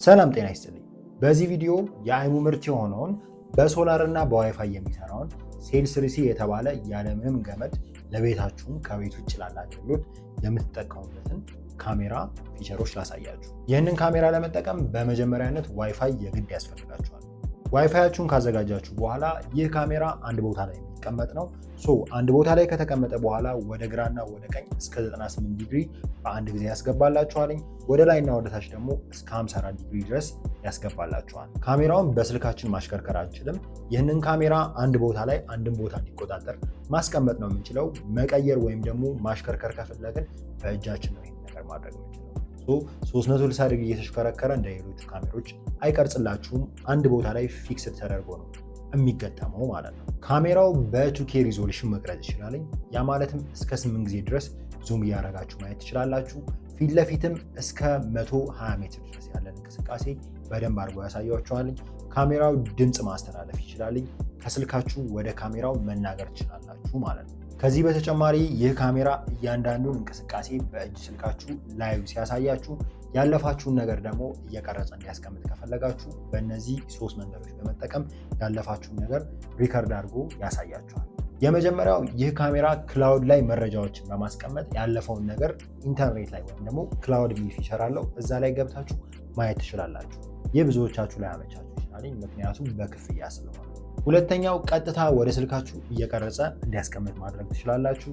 ሰላም ጤና ይስጥልኝ። በዚህ ቪዲዮ የአይሙ ምርት የሆነውን በሶላር እና በዋይፋይ የሚሰራውን ሴል 3C የተባለ ያለምንም ገመድ ለቤታችሁም ከቤት ውጭ ላለ አገልግሎት የምትጠቀሙበትን ካሜራ feature ኦች ላሳያችሁ። ይህንን ካሜራ ለመጠቀም በመጀመሪያነት ዋይፋይ የግድ ያስፈልጋችኋል። ዋይፋያችሁን ካዘጋጃችሁ በኋላ ይህ ካሜራ አንድ ቦታ ላይ የሚቀመጥ ነው። So አንድ ቦታ ላይ ከተቀመጠ በኋላ ወደ ግራና ወደ ቀኝ እስከ 98 ዲግሪ በአንድ ጊዜ ያስገባላችኋል። ወደ ላይና ወደ ታች ደግሞ እስከ 54 ዲግሪ ድረስ ያስገባላችኋል። ካሜራውን በስልካችን ማሽከርከር አንችልም። ይህንን ካሜራ አንድ ቦታ ላይ አንድን ቦታ እንዲቆጣጠር ማስቀመጥ ነው የምንችለው። መቀየር ወይም ደግሞ ማሽከርከር ከፈለግን በእጃችን ነው ይህን ነገር ማድረግ የምንችለው። 360 ዲግሪ እየተሽከረከረ እንደ ሌሎቹ ካሜሮች አይቀርጽላችሁም። አንድ ቦታ ላይ fix ተደርጎ ነው የሚገጠመው ማለት ነው። ካሜራው በ 2K resolution መቅረጽ ይችላል። ያ ማለትም እስከ 8 ጊዜ ድረስ zoom እያደረጋችሁ ማየት ትችላላችሁ። ፊት ለፊትም እስከ 120 ሜትር ድረስ ያለን እንቅስቃሴ በደንብ አድርጎ ያሳያችኋል። ካሜራው ድምፅ ማስተላለፍ ይችላል። ከስልካችሁ ወደ ካሜራው መናገር ትችላላችሁ ማለት ነው። ከዚህ በተጨማሪ ይህ ካሜራ እያንዳንዱን እንቅስቃሴ በእጅ ስልካችሁ live ሲያሳያችሁ ያለፋችሁን ነገር ደግሞ እየቀረጸ እንዲያስቀምጥ ከፈለጋችሁ በእነዚህ ሶስት መንገዶች በመጠቀም ያለፋችሁን ነገር record አድርጎ ያሳያችኋል። የመጀመሪያው ይህ ካሜራ cloud ላይ መረጃዎችን በማስቀመጥ ያለፈውን ነገር ኢንተርኔት ላይ ወይም ደግሞ cloud የሚል feature አለው፣ እዛ ላይ ገብታችሁ ማየት ትችላላችሁ። ይህ ብዙዎቻችሁ ላይ አመቻችሁ ይችላል፣ ምክንያቱም በክፍያ ስለሆነ። ሁለተኛው ቀጥታ ወደ ስልካችሁ እየቀረጸ እንዲያስቀምጥ ማድረግ ትችላላችሁ።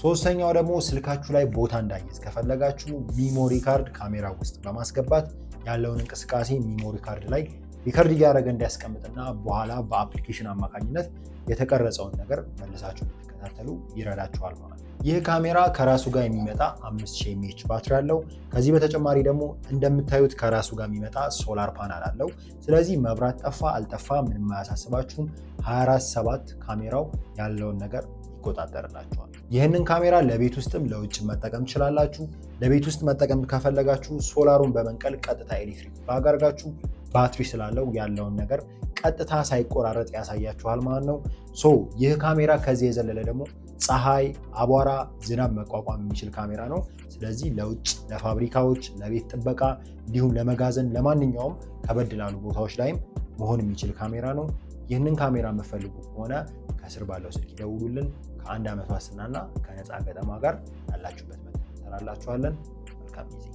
ሶስተኛው ደግሞ ስልካችሁ ላይ ቦታ እንዳይዝ ከፈለጋችሁ memory card ካሜራ ውስጥ በማስገባት ያለውን እንቅስቃሴ memory card ላይ record እያደረገ እንዲያስቀምጥና በኋላ በ application አማካኝነት የተቀረጸውን ነገር መልሳችሁ እንድትከታተሉ ይረዳችኋል ማለት ነው። ይህ ካሜራ ከራሱ ጋር የሚመጣ 5000 mAh ባትሪ አለው። ከዚህ በተጨማሪ ደግሞ እንደምታዩት ከራሱ ጋር የሚመጣ solar panel አለው። ስለዚህ መብራት ጠፋ አልጠፋ ምንም አያሳስባችሁም። 24/7 ካሜራው ያለውን ነገር ይቆጣጠርላችኋል። ይህንን ካሜራ ለቤት ውስጥም ለውጭ መጠቀም ትችላላችሁ። ለቤት ውስጥ መጠቀም ከፈለጋችሁ ሶላሩን በመንቀል ቀጥታ ኤሌክትሪክ plug አድርጋችሁ ባትሪ ስላለው ያለውን ነገር ቀጥታ ሳይቆራረጥ ያሳያችኋል ማለት ነው። So ይህ ካሜራ ከዚህ የዘለለ ደግሞ ፀሐይ፣ አቧራ፣ ዝናብ መቋቋም የሚችል ካሜራ ነው። ስለዚህ ለውጭ፣ ለፋብሪካዎች፣ ለቤት ጥበቃ እንዲሁም ለመጋዘን፣ ለማንኛውም ከበድ ላሉ ቦታዎች ላይም መሆን የሚችል ካሜራ ነው። ይህንን ካሜራ የምትፈልጉ ከሆነ ከስር ባለው ስልክ ይደውሉልን። ከ1 ዓመት ዋስትናና ከነፃ ገጠማ ጋር ያላችሁበት መተን እንሰራላችኋለን። መልካም ጊዜ።